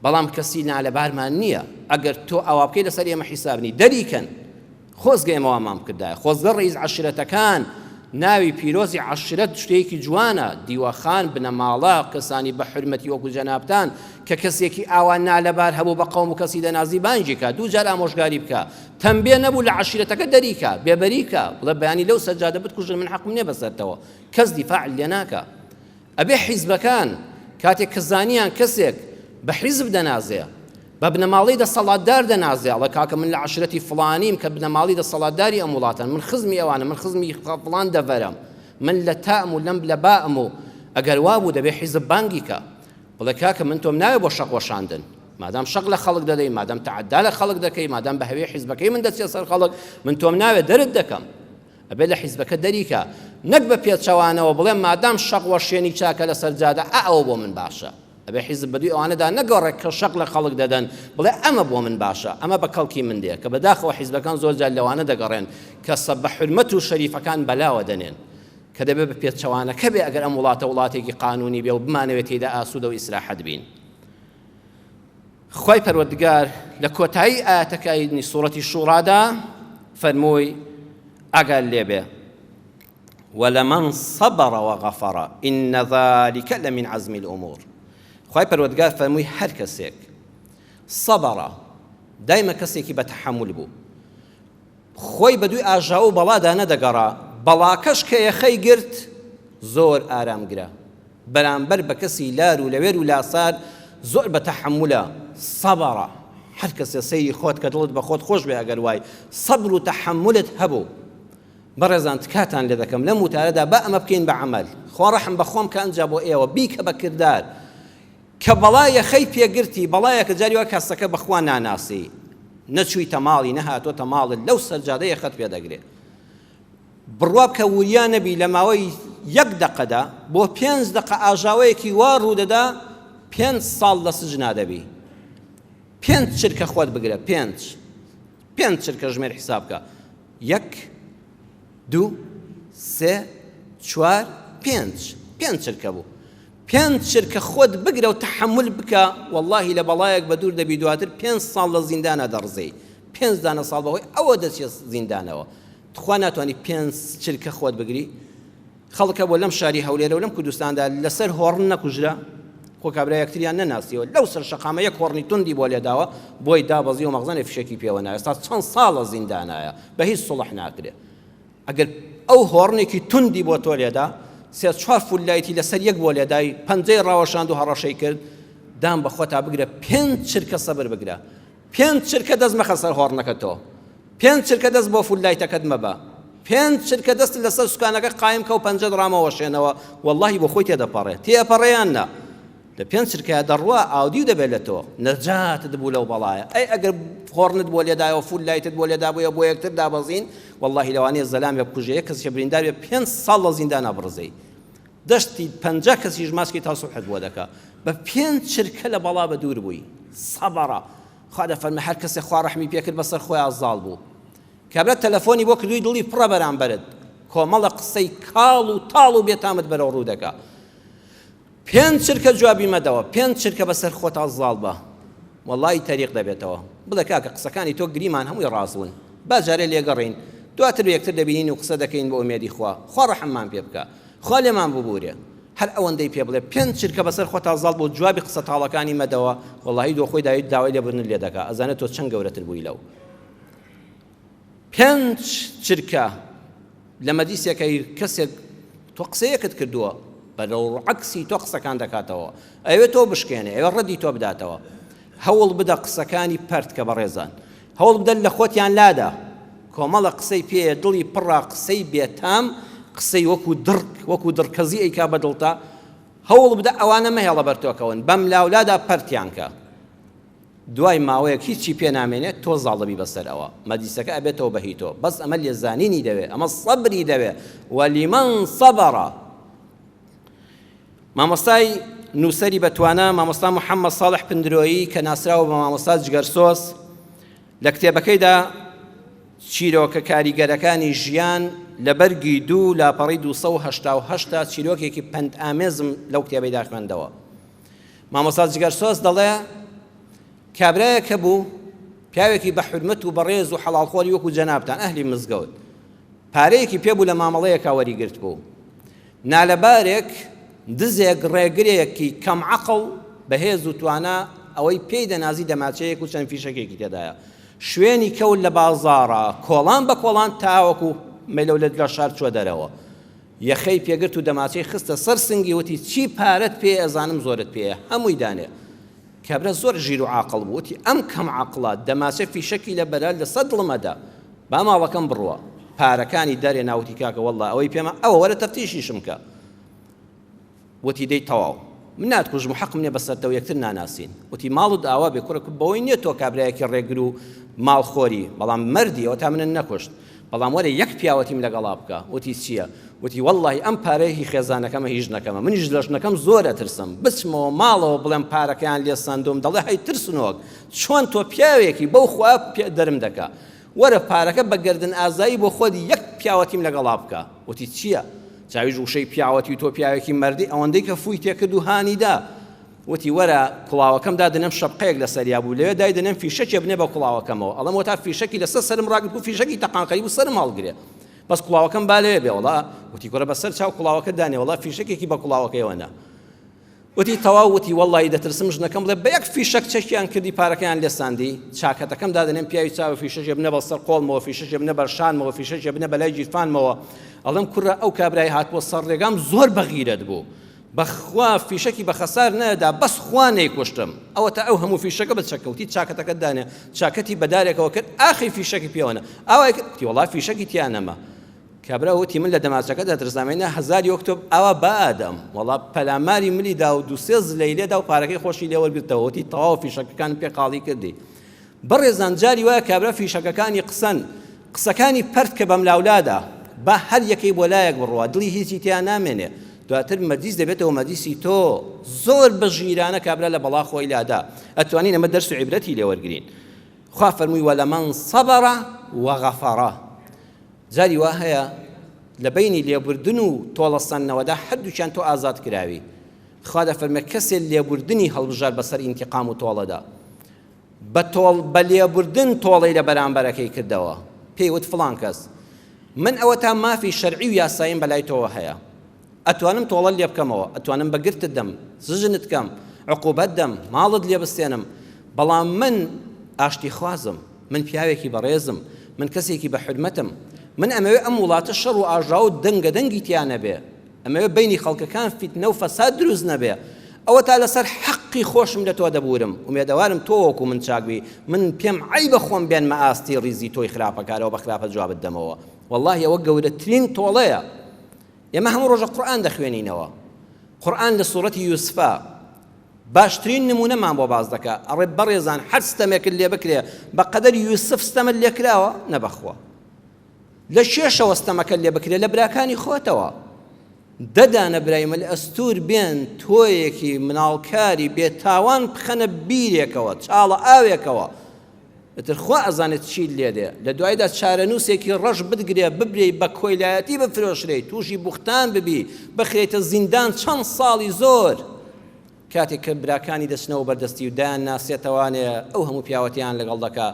بەڵام کەسی نالەبارمان نییە ئەگەر تۆ ئاوا بکەی لەسەر ئێمە حیساب نی دەریکەن. خۆزگە ئێمە وامان بکردایە، خۆزگە ڕەئیس عەشرەتەکان، ناوی پیرۆزی عەشرەت شتێکی جوانە، دیوەخان، بنەماڵە، کەسانی بە حورمەتی وەکو جەنابتان، کە کەسێکی ئاوا نالەبار هەبوو بە قەوم و کەسی دەنازی بانگی کا، دووجار ئامۆژگاری بکا، تەمبێ نەبوو لە عەشیرەتەکە دەری کا، بێبەری کا، بڵێ بەیانی لەو سەر جادە بتکوژن من حەقم نیە بەسەرتەوە، کەس دیفاعت لێ ناکا. ئەبێ حیزبەکان کاتێک کە زانیان کەسێک بە حیزب دەنازێ، بە بنەماڵەی دەسەڵاتدار دەنازێ، ئەڵێ کاکە من لە عەشرەتی فڵانیم کە بنەماڵی دەسەڵاتداری ئەم وڵاتەن، من خزمی ئەوانم، من خزمی فڵان دەڤەرەم، من لە تام و لەم لە بام و ئەگەر وابوو دەبێ حیزب بانگی کا بڵێ کاکە من تۆم ناوێ بۆ شەق وەشاندن، مادام شەق لە خەڵک دەدەی، مادام تەعەدا لە خەڵک دەکەی، مادام بە هەوێ حیزبەکەی من دەچیە سەر خەڵک، من تۆم ناوێ دەرت دەکەم. ئەبێ لە حیزبەکە دەریکا نەک بە پێچەوانەوە بڵێ مادام شەق وەشێنی چاکە لەسەر جادە ئا ئەوە بۆ من باشە. ئەبێ حیزب بەدووی ئەوانەدا نەگەڕێ کە شەق لە خەڵک دەدەن بڵێ ئەمە بۆ من باشە ئەمە بە کەڵکی من دێ کە بەداخەوە حیزبەکان زۆر جار لەوانە دەگەڕێن کە سە بە حورمەت و شەریفەکان بەلاوە دەنێن کە دەبێ بە پێچەوانەکە بێ ئەگەر ئەم وڵاتە وڵاتێکی قانونی بێ و بمانەوێ تێیدا ئاسوودە و ئیسراحەت بین. خوای پەروەردگار لە کۆتایی ئایەتەکانی سوڕەتی شوڕادا فەرمووی ئاگات لێبێ ولمن صبر وغفر إن ذلك لمن عزم الأمور خوای پەروەردگار فەرمووی هەر کەسێک صبر دایمە کەسێکی بە تەحەمول بوو خۆی بە دووی ئاژاوە و بەڵادا نەدەگەڕا بەڵاکەش کە یەخەی گرت زۆر ئارامگرە بەرامبەر بە کەسی لار و لەوێر و لاسار زۆر بە تەحەمولە، صبر، هەر کەسێ سەیری خۆت کە دڵت بە خۆت خۆش بێ ئەگەر وای سەبر و تەحەمولت هەبوو. بەڕێزان تکاتان لێ دەکەم لەم وتارەدا با ئەمە بکەین بە عەمەل، خوا ڕەحم بە خۆم کە ئەنجا بۆ ئێوە بیکە بە کردار کە بەڵا یەخەی پێگرتی بەڵایەکە جاری وا کەسەکە بە خوا ناناسی نەچوویتە ماڵی نەهاتۆتە ماڵت لەو سەرجادە یەخەت پێ دەگرێ. بڕوا بکە وریا نەبی لە ماوەی یەک دەقەدا بۆ پێنج دەقە ئاژاوەیەکی وا ڕوودەدا پێنج ساڵ لە سجنا دەبی پێنج چرکە خۆت بگرە پێنج پێنج چرکە ژمێر حیساب بکە یەک دوو سێ چوار پێنج پێنج چرکە بوو پێنج چرکە خۆت بگرە و تەحەمول بکە واللهی لە بەڵایەک بە دوور دەبی دواتر پێنج ساڵ لە زیندانە دەڕزێی پێنج دانە ساڵ بەهۆی ئەوە دەچێت زیندانەوە تخوا ناتوانی پێنج چرکە خۆت بگری؟ خەڵک هەبووە لەم شاری هەولێرە و لەم کوردستاندا لەسەر هۆڕن نەکوژرا؟ خۆ کابرا یەکتریان نەناسیەوە لەو سەر شەقامە یەک هۆڕنی توندی بۆ لێداوە بۆی دابەزی و مەخزەنێ فشەکی پێوە نا ئێستا چەند ساڵە زیندانایە بە هیچ سوڵح ناکرێ ئەگەر ئەو هۆڕنێکی توندی بۆ تۆ لێدا سێ چوار full light ی لەسەر یەک بۆ لێدای پەنجەی ڕاوەشاند و هەڕەشەی کرد دام بە خۆتا بگرە پێنج چرکە سەبر بگرە پێنج چرکە دەست مەخە سەر هۆڕنەکە تۆ پێنج چرکە دەست بۆ full light ەکەت مەبە پێنج چرکە دەستت لەسەر سوکانەکە قایم کە و پەنجەت ڕامەوەشێنەوە واللهی بۆ خۆی تێدەپەڕێ تێئەپەڕێ یان نا لە پێنج چرکەیا دەڕوا ئاودیو دەبێت لە تۆ نەجاتت بوو لەو بەڵایە ئەی ئەگەر هۆڕنت بۆ لێدایەوە full light ت بۆ لێدابوویە بۆ یەکتر دابەزین واللهی لەوانەیە زەلامێک بکوژێ یەک کەسیش بریندار بێ پێنج ساڵ لە زیندانا بڕزێی دەستی 50 کەسیش ماسکی تا سوبحت بۆ دەکا بە پێنج چرکە لە بەڵا بە دوور بووی سەبرە خوا دەفەرمێ هەر کەسێ خوا ڕەحمی پێکرد بەسەر خۆیا زاڵ بوو کابرا تەلەفۆنی بۆ کردووی دڵی پڕە بەرامبەرت کۆمەڵە قسەی کاڵ و تاڵ و بێتامت بەرەو ڕوو دەکا پێنج چرکە جوابی مەدەوە پێنج چرکە بەسەر خۆتا زاڵ بە وەڵی تەریق دەبێتەوە بڵێ کاکە قسەکانی تۆ گریمان هەمووی ڕاست بوون با جارێ لێگەڕین دواتر یەکتر دەبینین و قسە دەکەین بۆ ئومێدی خوا خوا ڕەحممان پێ بکە خوا لێمان ببورێ هەر ئەوەندەی پێ بڵێ پێنج چرکە بەسەر خۆتا زاڵ بۆ جوابی قسە تاڵەکانی مەدەوە وەڵاهی دۆ خۆی داوی داوای لێبوردنت لێ دەکا ئەزانێت تۆ چەند گەورەتر بووی لەو پێنج چرکە لە مەجلیسێکەی کەسێک تۆ قسەیەکت کردووە بەرەو عەکسی تۆ قسەکان دەکاتەوە ئەوێ تۆ بشکێنێ ئەوێ ڕەدی تۆ بداتەوە هەوڵ بدە قسەکانی پەرت کە بەڕێزان هەوڵ بدە لە خۆتیان لادا. کۆمەڵە قسەی پێیە دڵی پڕە قسەی بێتام قسەی وەکو دڕک وەکو دڕکەزی ئەیکا بە دڵتا هەوڵ بدە ئەوانە مەهێڵە بەر تۆ کەون بەم لاولادا پەرتیان کە دوای ماوەیەک هیچی پێ نامێنێت تۆ زاڵ دەبی بەسەر ئەوە مەجلیسەکە ئەبێتەوە بە هی تۆ بەس ئەمە لێزانینی دەوێ ئەمە سەبری دەوێ وەلیمەن سەبەڕە مامۆستای نووسەری بەتوانا مامۆستا محەممەد ساڵح پندرۆیی کە ناسراوە بە مامۆستا جگەرسۆز لە کتێبەکەیدا چیرۆکە کاریگەرەکانی ژیان لە بەرگی دوو لاپەڕی 288 تا چیرۆکێکی پەندئامێزم لەو کتێبەیدا خوێندەوە. مامۆستا جگەرسۆز دەڵێ کابرایەک هەبوو. پیاوێکی بە حورمەت و بەڕێز و حەڵاڵخۆری وەکو جەنابتان ئەهلی مزگەوت پارەیەکی پێ بوو لە مامەڵەیەکا وەریگرت بوو نالەبارێک دزێک ڕێگرێکی کەم عەقڵ بەهێز و توانا ئەوەی پێی دەنازی دەماچەیەک و چەند فیشەکێکی تێدایە شوێنی کەوت لە بازاڕا کۆڵان بە کۆڵان تاوەکو مەلەو لە شار چوە دەرەوە یەخەی پێگرت و دەماچەی خستە سەر سنگی وتی چی پارەت پێیە ئەزانم زۆرت پێیە هەمووی دانێ کابرا زۆر ژیر و عاقڵ بوو وتی ئەم کەم عەقڵە دەماچە فیشەکی لە بەرە لە سەر دڵم ئەدا با ماڵەکەم بڕوا پارەکانی دەرێنا وتی کاکە وەڵڵا ئەوەی پێمە ئەوە وەرە تەفتیشیشم کە وتی دەی تەواو من ناتکوژم و حەقم نییە بەسەرتەوە یەکتر ناناسین وتی ماڵت ئاوا بێ کوڕە بەوەی نییە تۆ کابرایەکی ڕێگر و ماڵخۆری بەڵام مەردی ئەوە تا منت نەکوشت بەڵام وەرە یەک پیاوەتیم لەگەڵا بکە. وتی چییە؟ وتی وەڵڵاهی ئەم پارەیە هی خێزانەکەمە هی ژنەکەمە، منیش لە ژنەکەم زۆر ئەترسم، بچمەوە ماڵەوە بڵێم پارەکەیان لێ سەندووم دەڵێ هەی ترسنۆک چۆن تۆ پیاوێکی بەو خوا پێ دەرم دەکا، وەرە پارەکە بە گەردن ئازایی بۆ خۆت یەک پیاوەتیم لەگەڵا بکە. وتی چییە؟ جاویش وشەی پیاوەتی و تۆ پیاوێکی مەردی ئەوەندەی کە فووی تێکرد و هانی دا. وتی، وەرە کوڵاوەکەم دادەنێم شەپقەیەک لەسەریا بوو لەوێ دایدەنێم فیشەکێ بنێ بە کوڵاوەکەمەوە ئەڵێم وەتا فیشەکی لەسەر سەرم ڕاگرت بوو فیشەکی تەقان خەریک بوو سەرم هەڵگرێ بەس کوڵاوەکەم با لەوێ بێ وەڵا وتی کوڕە بەسەر چاو کوڵاوەکە دانێ وەڵا فیشەکێکی بە کوڵاوەکەیەوە نا وتی تەواو وتی وەڵی دەترسم ژنەکەم بڵێ بە یەک فیشەک چەکیان کردی پارەکەیان لێ ساندی چاکەتەکەم دادەنێم پیاوی چاوە فیشەکێ بنە بە سەر قۆڵمەوە فیشەکێ بنە بەر شانمەوە فیشەکێ بنە بەلای گیرفانمەوە ئەڵێم کوڕە ئەو کابرای هاتبووە سەر ڕێگام زۆر بەغیرەت بوو بەخوا فیشەکی بە خەسار نەدا بەس خوا نەیکوشتم ئەوەتا ئەو هەموو فیشەکە بە چەکەوتی چاکەتەکەت دانێ چاکەتی بە دارێکەوە کرد ئاخی فیشەکی پێوەنە ئاوای کرد وتی وەڵا فیشەکی تیا نەما کابرا وتی من لە دەماچەکە دەترسامێ نە هەزاری وەک تۆ ئاوا بادەم وەڵا پەلاماری ملی دا و دوو سێ زلەی لێدا و پارەکەی خۆشی لێ وەرگرتەوە وتی تەواو فیشەکەکانم پێ قاڵی کردی بەڕێزان جاری وایە کابرا فیشەکەکانی قسەن قسەکانی پەرت کە بەملاولادا با هەر یەکەی بۆ لایەک بڕوا دڵی هیچی تیا نامێنێ دواتر مەجلیس دەبێتەوە مەجلیسی تۆ زۆر بە ژیرانە کابرا لە بەڵا خۆی لادا ئەتوانین ئەمە دەرس و عیبرەتی لێ وەرگرین خوا فەرمووی ولمن صبر وغفر جاری وا هەیە لە بینی لێبوردن و تۆڵەسەندنەوەدا هەردووکیان تۆ ئازاد کراوی خوا دەفەرمێ کەسێ لێبوردنی هەڵبژارد بەسەر ئینتقام و تۆڵەدا بە تۆڵ بە لێبوردن تۆڵەی لە بەرامبەرەکەی کردەوە پێی وت فڵان کەس من ئەوەتا مافی شەرعی و یاساییم بەلای تۆوە هەیە ئەتوانم تۆڵەت لێ بکەمەوە ئەتوانم بە گرتت دەم سجنت کەم عقوبەت دەم ماڵت لێ بستێنم بەڵام من ئاشتی خوازم من پیاوێکی بەڕێزم من کەسێکی بە حورمەتم من ئەمەوێ ئەم وڵاتە شەڕ و ئاژاوە و دەنگە دەنگی تیا نەبێ ئەمەوێ بەینی خەڵکەکان فیتنە و فەساد دروست نەبێ ئەوەتا لەسەر حەقی خۆشم لە تۆ دەبورم ئومێدەوارم تۆ وەکو من چاک بی من پێم عەیبە خۆم بێنمە ئاستی ڕیزی تۆی خراپەکارەوە بە خراپە جوابت دەمەوە وەڵاهی ئەوە گەورەترین تۆڵەیە ئێمە هەموو ڕۆژە قورئان دەخوێنینەوە قورئان لە سوڕەتی یوسفا باشترین نمونەمان بۆ باس دەکا ئەڕێ بەڕێزان هەر ستەمێکت لێ بکرێ بەقەدەر یوسف ستەمت لێ کراوە نەبەخوا لە کێشەوە ستەمەکەت لێ بکرێ لە براکانی خۆتەوە دە دانە برای مل ئەستور بێن تۆیەکی مناڵکاری بێ تاوان بخەنە بیرێکەوە چاڵە ئاوێکەوە ئیتر خوا ئەزانێت چیت لێ دێ لە دوایدا چارەنووسێکی ڕەش بتگرێ ببرێی بە کۆیلایەتی بفرۆشرێی تووشی بوختان ببی بخرێیتە زیندان چەند ساڵی زۆر کاتێک کە براکانی دەچنەوە بەردەستی و دایان ناسێتەوانێ ئەو هەموو پیاوەتیان لەگەڵ دەکا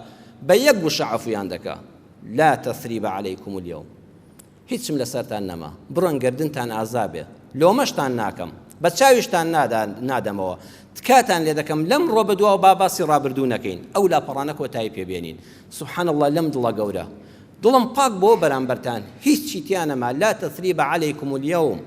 بە یەک وشە عەفویان دەکا لا تثریب علیکم اليوم هیچم لەسەرتان نەما بڕۆن گەردنتان ئازا بێ لۆمەشتان ناکەم بە چاویشتان نادەمەوە تکاتان لێ دەکەم لەم ڕۆ بەدواوە با باسی ڕابردوو نەکەین ئەو لاپەڕانە کۆتایی پێبێنین سبحان الله لەم دڵە گەورە دڵم پاک بۆ بەرامبەرتان هیچی تیا نەما لا تثریب علیکم اليوم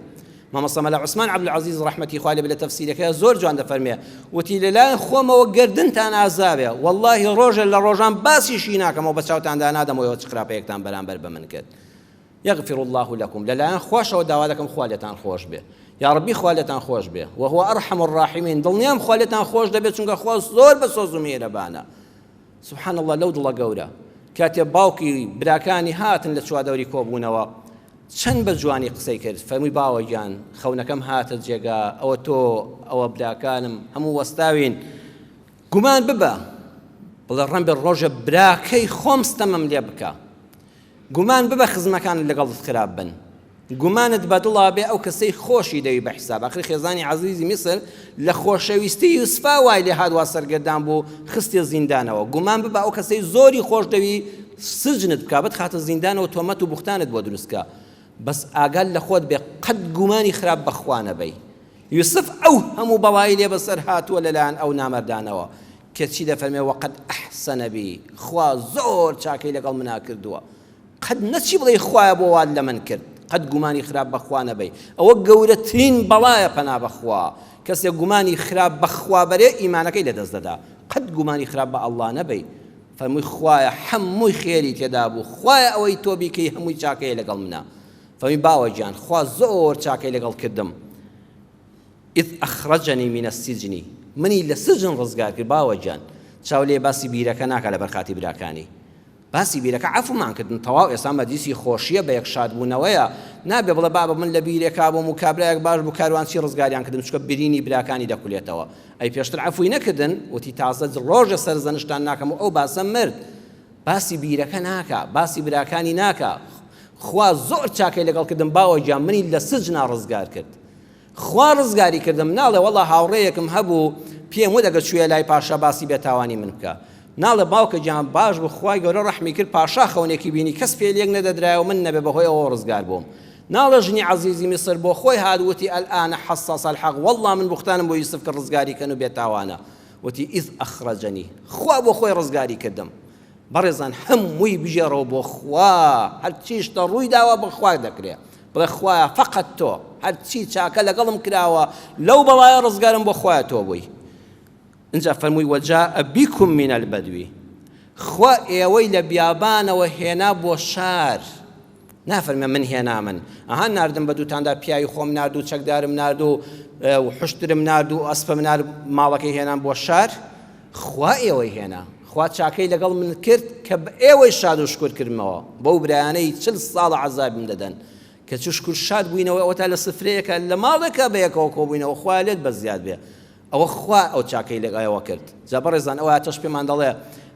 مامۆستا مەلا عوسمان عەبدولعەزیز ڕەحمەتی خوای لێ بێ لە تەفسیرەکەیا زۆر جوان دەفەرمێ وتی لەلایەن خۆمەوە گەردنتان ئازابێ وەڵڵاهی ڕۆژێ لە ڕۆژان باسیشی ناکەمەوە بە چاوتاندا نادەمەوە چ خراپەیەکتان بەرامبەر بە من کرد یغفر الله لكم لەلایەن خواشەوە داوا دەکەم خوا لێتان خۆش بێ یا ربی خوا لێتان خۆش بێ وهو ارحم الراحمین دڵنیام خوا لێتان خۆش دەبێت چونکە خوا زۆر بە سۆز و میهرەبانە سبحان الله لەو دڵە گەورە کاتێ باوکی براکانی هاتن لە چوادەوری کۆبوونەوە چەند بە جوانی قسەی کرد فەرمووی باوە گیان خەونەکەم هاتە جێگا ئەوە تۆ ئەوە براکانم هەموو وەستاوین گومان ببە بڵێ ڕەنبێ ڕۆژە براکەی خۆم ستەمم لێ بکە گومان ببە خزمەکانت لەگەڵت خراپ بن. گومانت بە دڵا بێ ئەو کەسەی خۆشی دەوی بە حیساب ئاخر خێزانی عەزیزی میسر لە خۆشەویستی یوسفا وای لێ هات وا سەرگەردان بوو خستیە زیندانەوە گومان ببە ئەو کەسەی زۆری خۆش دەوی سجنت بکا بتخاتە زیندانەوە تۆمەت و بوختانت بۆ دروست کا بەس ئاگات لە خۆت بێ قەت گومانی خراپ بە خوا نەبەی یوسف ئەو هەموو بەڵای لێ بەسەر هاتووە لەلایەن ئەو نامەردانەوە کەچی دەفەرمێ وقد احسن بی خوا زۆر چاکەی لەگەڵ منا کردووە قەت نەچی بڵێی خوایە بۆ وات لە من کرد قەت گومانی خراپ بە خوا نەبەی ئەوە گەورەترین بەڵایە پەنا بە خوا کەسێک گومانی خراپ بە خوا بەرێ ئیمانەکەی لەدەست دەدا قەت گومانی خراپ بە ئەڵڵا نەبەی فەرمووی خوایە هەمووی خێری تێدا بوو خوایە ئەوەی تۆ بیکەی هەمووی چاکەیە لەگەڵ منە فەرمووی باوە گیان خوا زۆر چاکەی لەگەڵ کردم اذ اخرجنی من السجن منی لە سجن ڕزگار کرد باوە گیان چاو لێ باسی بیرەکە ناکا لەبەر خاتی براکانی باسی بیرەکە عەفومان کردن تەواو ئێستا مەجلیسی خۆشیە بە یەک شادبوونەوەیە نابێ بڵێ بابە من لە بیرێکا بووم و کابرایەک باش بوو کاروانچی ڕزگاریان کردم چونکە برینی براکانی دەکولێتەوە ئەی پێشتر عەفوی نەکردن وتی تازە ڕۆژە سەرزەنشتان ناکەم و ئەو باسە مرد باسی بیرەکە ناکا باسی براکانی ناکا خوا زۆر چاکەی لەگەڵ کردم باوە گیان منی لە سجنا ڕزگار کرد خوا ڕزگاری کردم ناڵێ وەڵا هاوڕێیەکم هەبوو پێم وت ئەگەر چوویە لای پاشا باسی بێتاوانی من بکە ناڵێ باوکە گیان باش بوو خوای گەورە ڕەحمی کرد پاشا خەونێکی بینی کەس پێ لێک نەدەدرایەوە من نەبێ بەهۆی ئەوەوە ڕزگار بووم ناڵێ ژنی عەزیزی میسر بۆ خۆی هات وتی الآن حصص الحق واللە من بوختانم بۆ یوسف کرد ڕزگاری کەن و بێتاوانە وتی اذ اخرجنی خوا بۆ خۆی ڕزگاری کردم بەڕێزان هەمووی بگێڕەوە بۆ خوا هەرچی شتە ڕووی داوە بە خوا دەکرێ بڵێ خوایە فەقەت تۆ هەرچی چاکە لەگەڵم کراوە لەو بەڵایە ڕزگارم بۆ خوایە تۆ بووی اینجا فەرمووی وجاء بكم من البدو خوا ئێوەی لە بیابانەوە هێنا بۆ شار نافەرمێ من هێنامن ئەها ناردم بە دووتاندا پیاوی خۆم نارد و چەکدارم نارد و حشترم نارد و ئەسپم نارد ماڵەکەی هێنام بۆ شار خوا ئێوەی هێنا خوا چاکەی لەگەڵ من کرد کە بە ئێوەی شاد و شکر کردمەوە بەو برایانەی چل ساڵە عەزابم دەدەن کە چ شکر شاد بووینەوە ئەوەتا لە سفرەیەکە لە ماڵێکە بەیەکەوە کۆبووینەوە خوا لێت بەزیاد بێ ئەوە خوا ئەو چاکەی لەگەڵ ئێوە کرد. جا بەڕێزان ئەو ئایەتەش پێمان دەڵێ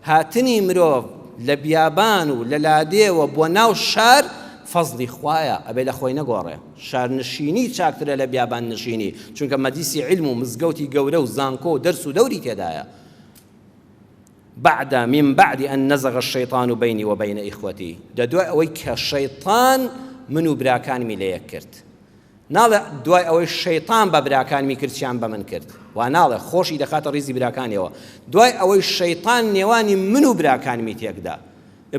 هاتنی مرۆڤ لە بیابان و لە لادێوە بۆ ناو شار فەزڵی خوایە ئەبێ لە خۆی نەگۆڕێ. شارنشینی چاکترە لە بیابان نشینی چونکە مەجلیسی عیلم و مزگەوتی گەورە و زانکۆ و دەرس و دەوری تێدایە. بعد من بعد ان نزغ الشیطان بینی و بین اخوتی لە دوای ئەوەی کە شەیتان من و براکانمی لە یەک کرد. ناڵێ دوای ئەوەی شەیتان بە براکانمی کرد چیان بە من کرد وا ناڵێ خۆشی دەخاتە ڕیزی براکانیەوە دوای ئەوەی شەیتان نێوانی من و براکانمی تێکدا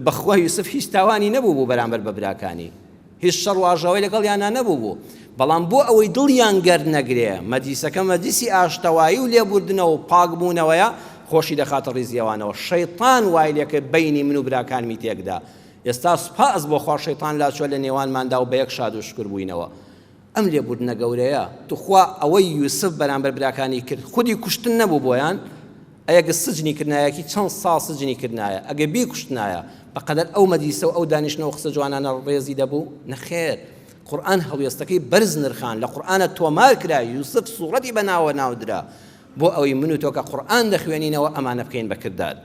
بەخوا یوسف هیچ تاوانی نەبوو بوو بەرامبەر بە براکانی هیچ شەڕ و ئاژاوەی لەگەڵیانا نەبوو بوو بەڵام بۆ ئەوەی دڵیان گەرد نەگرێ مەجلیسەکە مەجلیسی ئاشتەوایی و لێبوردنەوە و پاکبوونەوەیە خۆشی دەخاتە ڕیزی ئەوانەوە شەیتان وای لێکرد بەینی من و براکانمی تێکدا ئێستا سوپاس بۆ خوا شەیتان لاچوە لە نێوانماندا و بەیەک شاد و شوکر بووینەوە. ئەم لێبوردنە گەورەیە. توخوا ئەوەی یوسف بەرامبەر براکانی کرد خودی کوشتن نەبوو بۆیان؟ ئەی ئەگەر سجنی کردنایەکی چەند ساڵ سجنی کردنایە ئەگەر بیکوشتنایە بەقەدەر ئەو مەجلیسە و ئەو دانیشتنە و قسە جوانانە ڕێزی دەبوو؟ نەخێر قورئان هەڵوێستەکەی بەرز نرخان لە قورئانە تۆمار کرا یوسف سوڕەتی بە ناوە ناودرا بۆ ئەوەی من و تۆ کە قورئان دەخوێنینەوە ئەمانە بکەین بە کردار.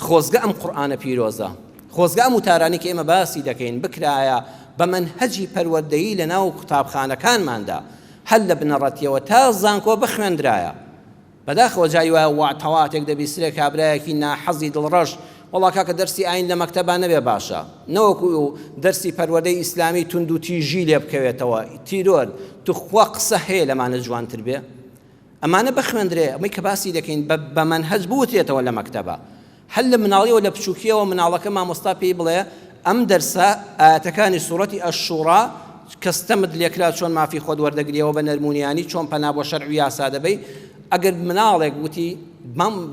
خۆزگە ئەم قورئانە پیرۆزە، خۆزگە ئەم وتارانەی کە ئێمە باسی دەکەین بکرایە بە مەنهەجی پەروەردەیی لە ناو قوتابخانەکانماندا، هەر لە بنەڕەتیەوە تا زانکۆ بخوێندرایە. بەداخەوە جاری وایە واتەواتێک دەبیسترێ کابرایەکی ناحەزی دڵڕەش، وەڵا کاکە دەرسی ئایین لە مەکتەبا نەبێ باشە، نەوەکو دەرسی پەروەردەی ئیسلامی توندوتیژی لێ بکەوێتەوە، تیرۆر، توخوا قسە هەیە لەمانە جوانتر بێ؟ ئەمانە بخوێندرێ ئەمەی کە باسی دەکەین بە بە مەنهەج بوترێتەوە لە مەکتەبە هەر لە مناڵیەوە لە بچووکیەوە مناڵەکە مامۆستا پێی بڵێ ئەم دەرسە ئایەتەکانی سوڕەتی ئەششوڕا کە ستەمت لێکرا چۆن مافی خۆت وەردەگریەوە بە نەرمونیانی چۆن پەنا بۆ شەرع و یاسا دەبەی ئەگەر مناڵێک وتی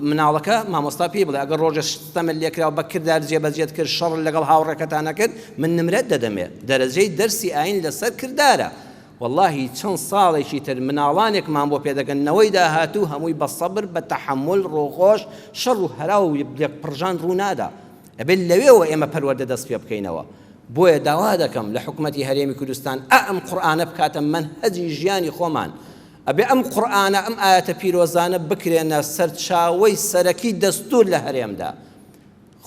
مناڵەکە مامۆستا پێی بڵێ ئەگەر ڕۆژێ ستەمت لێکرا و بە کردار جێبەجێت کرد شەڕ لەگەڵ هاوڕێکەتان نەکرد من نمرەت دەدەمێ دەرەجەی دەرسی ئاین لەسەر کردارە وەڵاهی چەند ساڵێکی تر مناڵانێکمان بۆ پێدەگەن نەوەی داهاتوو هەمووی بە سەبر بە تەحەمول ڕووخۆش شەڕ و هەرا و لێکپڕژان ڕوو نادا ئەبێت لەوێوە ئێمە پەروەردە دەست پێ بکەینەوە بۆیە داوا دەکەم لە حکومەتی هەرێمی کوردستان ئا ئەم قورئانە بکاتە مەنهەجی ژیانی خۆمان ئەبێ ئەم قورئانە ئەم ئایەتە پیرۆزانە بکرێنە سەرچاوەی سەرەکی دەستور لە هەرێمدا.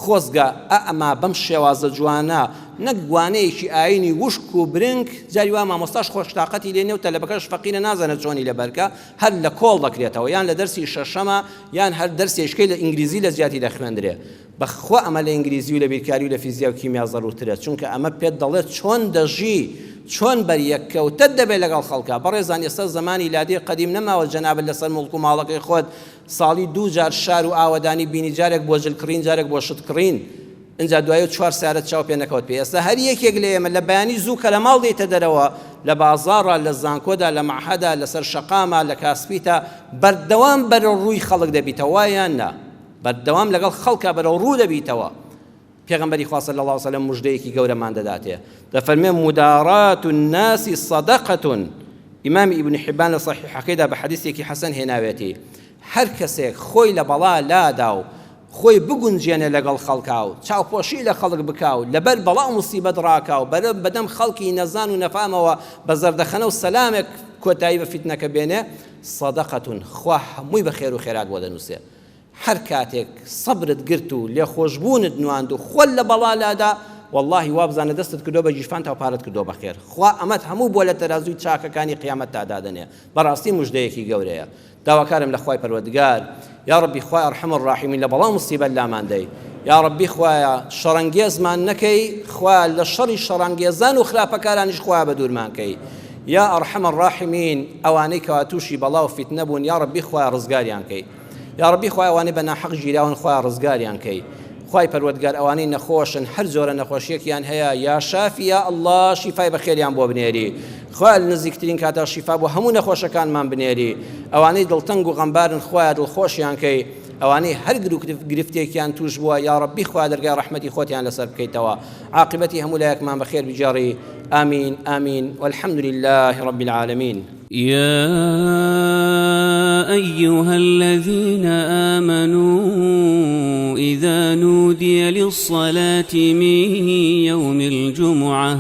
خۆزگە ئەئەما بەم شێوازە جوانە نەک وانەیەکی ئاینی وشک و برنگ، جاری وا مامۆستاش خۆش تاقەتی لێ نیە و تەلەبەکەش فەقیرە نازانێت چۆنی لەبەرکە هەر لە کۆڵ دەکرێتەوە یان لە دەرسی شەشەمە یان هەر دەرسێکەی لە ئینگلیزی لە جیاتی دەخوێندرێ بەخوا ئەمە لە ئینگلیزی و لە بیرکاری و لە فیزیا و کیمیا زەرورترە چونکە ئەمە پێت دەڵێت چۆن دەژی چۆن بەریەککەوتەت دەبێت لەگەڵ خەڵکا بەڕێزان ئێستا زەمانی لادێی قەدیم نەماوە جەنابت لەسەر موڵک و ماڵەکەی خۆت ساڵی دوو جار شار و ئاوەدانی بینی جارێک بۆ جل کڕین جارێک بۆ شت کڕین ئینجا دوایە چوار سارەت چاو پێ نەکەوت پێ ئێستا هەر یەکێک لە ئێمە لە بەیانی زوو کە لە ماڵ دێیتە دەرەوە لە بازاڕا لە زانکۆدا لە مەعهەدا لەسەر شەقاما لە کاسپیتا بەردەوام بەرەو ڕووی خەڵک دەبیتەوە وایە یان نا بەردەوام لەگەڵ خەڵکا بەرەو ڕوو دەبیتەوە پێغەمبەری خوا صلی اللە علیە وسلم مژدەیەکی گەورەمان دەداتێ دەفەرمێ مدارات الناس صدقة ئیمامی ئیبن حبان لە صحیحەکەیدا بە حەدیسێکی حەسەن هێناوێتی هەر کەسێک خۆی لە بەڵا لادا و خۆی بگونجێنێ لەگەڵ خەڵکا و چاوپۆشی لە خەڵک بکا و لەبەر بەڵا و موسیبەت ڕاکا و بەرە بەدەم خەڵکی نەزان و نەفامەوە بە زەردەخەنە و سەلامێک کۆتایی بە فیتنەکە بێنێ صدقة خوا هەمووی بە خێر و خێرات بۆ دەنووسێ هەر کاتێک سەبرت گرت و لێخۆشبوونت نواند و خۆت لە بەڵا لادا، وەڵڵاهی وابزانە دەستت کردووە بە گیرفانتا و پارەت کردووە بە خێر. خوا ئەمەت هەموو بۆ لە تەرازووی چاکەکانی قیامەتتا دادەنێ. بەڕاستی موژدەیەکی گەورەیە. داواکارم لە خوای پەروەردگار، یاڕەبی خوای ارحم الراحمین لە بەڵا و موسیبەت لامان دەی. یاڕەبی خوایە شەڕەنگێزمان نەکەی، خوایە لە شەڕی شەڕانگێزان و خراپەکارانیش خوایە بەدوورمان کەی. یا ارحم الراحمین ئەوانەی کەوا تووشی بەڵا و فیتنە بوون یاڕەبی خوایە ڕزگاریان کەی. یاڕەبی خوایە ئەوانەی بە ناحەق گیراون خوایە ڕزگاریان کەی خوای پەروەردگار ئەوانەی نەخۆشن هەر جۆرە نەخۆشیەکیان هەیە یا شافی یا اللە شیفای بەخێریان بۆ بنێری خوایە لە نزیکترین کاتا شیفا بۆ هەموو نەخۆشەکانمان بنێری ئەوانەی دڵتەنگ و غەمبارن خوایە دڵخۆشیان کەی ئەوانەی هەر گرفتێکیان توش بووە یا ڕەبی خوایە دەرگای ڕەحمەتی خۆتیان لەسەر بکەیتەوە عاقبەتی هەموو لایەکمان بەخێر بگێڕی آمین آمین والحمد لله رب العالمین. يا أيها الذين آمنوا إذا نودي للصلاة من يوم الجمعة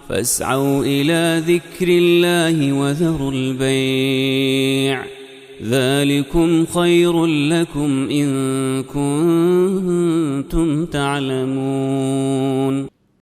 فاسعوا إلى ذكر الله وذروا البيع ذلكم خير لكم إن كنتم تعلمون.